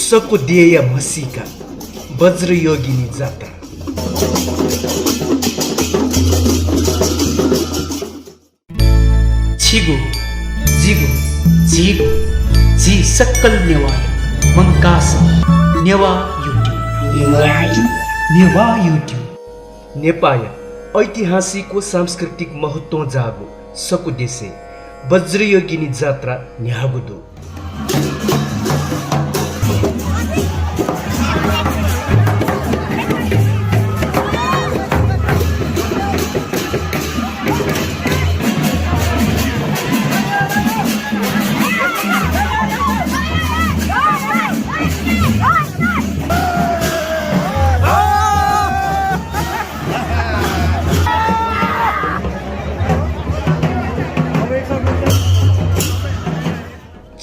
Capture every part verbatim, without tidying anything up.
सकु देय्‌या म्हसीका वज्रयोगिनी जात्रा। छिगु, जिगु, झीगु, झी सकल नेवाःया मंकाः नेवाः YouTube। नेवाः YouTube। नेपाःया ऐतिहासिक व सांस्कृतिक महत्वं जाःगु सकु देशय् वज्रयोगिनी जात्रा न्ह्याःगु दु।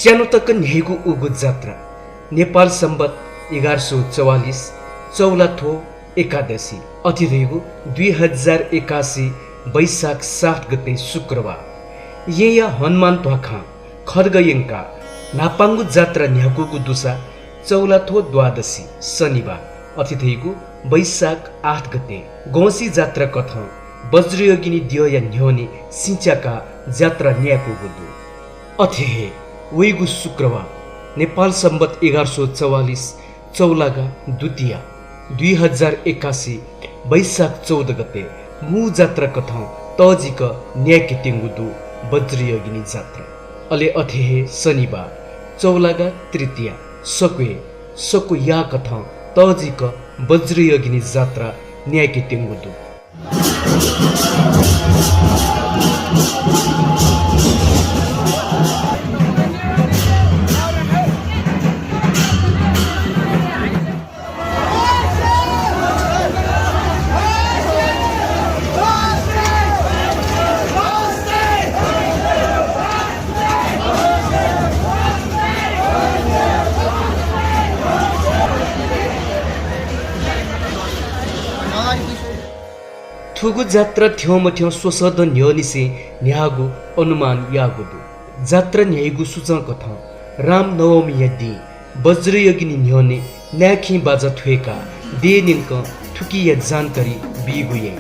च्यान्हु तक न्ह्याइगु उगु जात्रा नेपाल संवत् एघार सौ चौवालिस चौलाथ्व एकादशी, अथे धइगु दुई हजार एकासी वैशाख सात गते शुक्रबार येँया हनुमान ध्वाखां खड्ग यंकाः न्हापांगु जात्रा न्ह्याकूगु दुसा चौलाथ्व द्वादशी शनिबार, अथे धइगु वैशाख आठ गते गौंसी जात्रा कथं वज्रयोगिनी द्यःया न्ह्यःने सिँच्याकाः जात्रा न्यायेकूगु दु। अथे हे वइगु शुक्रबार नेपाल संवत् एघार सौ चौवालिस चौलागा द्वितीया दुई हजार एकासी वैशाख चौध गते मू जात्रा कथं तःजिक न्यायेकेत्यंगु दु वज्रयोगिनी जात्रा। अले अथे हे शनिबार चौलागा तृतीया सक्वय् सकु याःकथं तःजिक वज्रयोगिनी जात्रा न्यायेकेत्यंगु दु। थुगु जात्रा थ्यंमथ्यं स्वसः दँ न्ह्यःनिसें न्ह्याःगु अनुमान याःगु दु। जात्रा न्ह्याइगु सूचं कथं रामनवमीया दिं वज्रयोगिनी न्ह्यःने नाय्‌खें बाजा थ्वय्‌काः देय् न्यंकं थुकिया जानकारी बीगु याइ।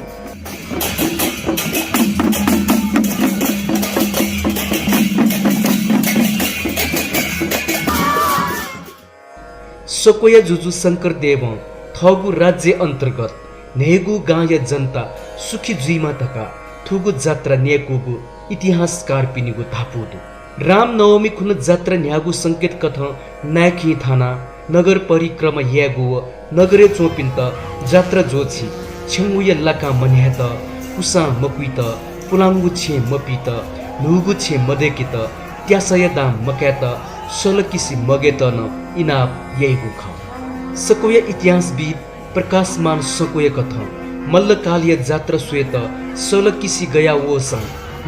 सक्वया जुजु शंकरदेवं थःगु राज्य अन्तर्गत न्हय्‌गू गांया जनता सुखी जुइमा धकाः थुगु जात्रा न्यायेकूगु इतिहासकारपिनिगु धापू दु। रामनवमी खुन्हु जात्रा न्ह्याःगु संकेत कथं नाय्‌खें थानाः नगर परिक्रमा यायेगु व नगरय् च्वंपिन्त जात्रा ज्वःछि छेंगूया लाकां मन्ह्यायेत, कुसां मकुइत, पुलांगु छेँ मपित, न्हूगु छेँ मदय्‌केत, त्यासाया दां मकायेत, सलकिसि मगयेत नं इनाप याइगु खः। सक्वया इतिहासविद् प्रकाशमान सक्वया कथं मल्लकालया जात्रा स्वयेत सलकिसि गया वःसां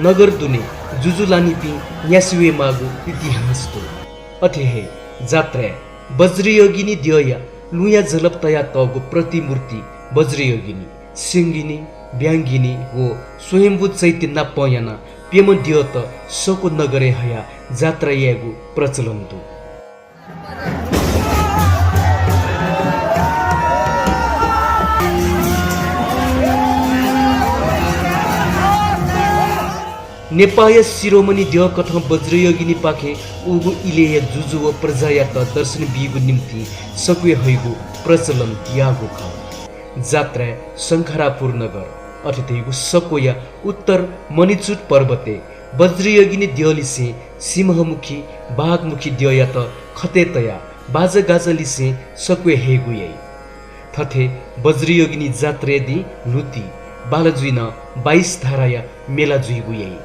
नगर दुने जुजु लानिपिं न्यासि वयेमाःगु इतिहास दु। अथे हे जात्राय् वज्रयोगिनी द्यःया लुँया जलप तयातःगु प्रतिमूर्ति वज्रयोगिनी, सिंगिनी, ब्याङ्गिनी व स्वयम्भू चैत्य नापं यानाः प्यम्ह द्यःत सक्व नगरय् हयाः जात्रा यायेगु प्रचलन दु। नेपाःया शिरोमणि द्यः कथं वज्रयोगिनीपाखें उगु इलय्‌या जुजु व प्रजायात दर्शन बीगु निंतिं सक्वय् हइगु प्रचलन याःगु खः। जात्राय् शंखरापुर नगर, अथे धइगु सक्वया उत्तर मणिचूड पर्वतय् वज्रयोगिनी द्यःलिसें सिंहमुखी, बाघमुखी द्यःयात खतय् तयाः बाजागाजालिसें सक्वय् हयेगु याइ। थथे वज्रयोगिनी जात्राया दिं ल्हुति, बालजुइ नं बाइस धाराया मेला जुइगु याइ।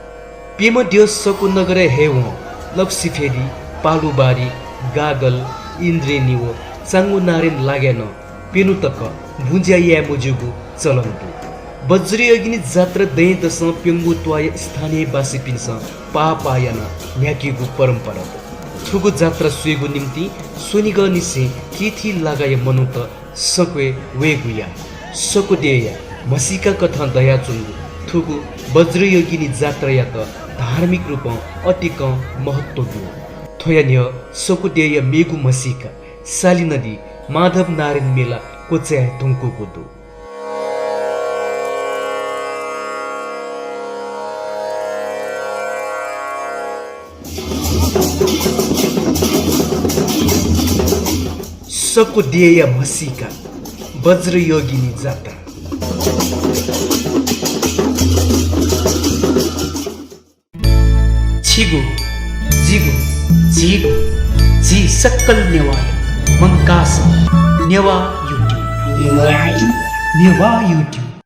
प्यम्ह द्यः सक्व नगरय् हयेवं लप्सिफेदी, पालुबारी, गागल, इन्द्रेणी व चांगुनारायण लागाय् नं प्यन्हु तक बुँज्या याये मज्यूगु चलन दु। वज्रयोगिनी जात्रा दँय्‌दसं प्यंगू त्वाःया स्थानीयबासीपिन्सं पाः पाः यानाः न्ह्याकीगु परम्परा दु। थुगु जात्रा स्वयेगु निंतिं स्वनिगःनिसें थीथी लागाया मनूत सक्वय् वयेगु याः। सक्व देय्‌या म्हसीका कथं दयाच्वंगु थुगु वज्रयोगिनी जात्रायात धार्मिक रूपं अतिकं महत्व दु। थ्वया न्ह्यः सक्वदेय्‌या मेगु म्हसीका साली नदी माधव नारायण मेला क्वचाये धुंकूगु दु। सक्वदेय्‌या म्हसीका, बज्रयोगिनी जात्रा। छिगु, जिगु, झीगु, झी सकल नेवाःया मंकाः सः नेवाः YouTube। नेवाः YouTube।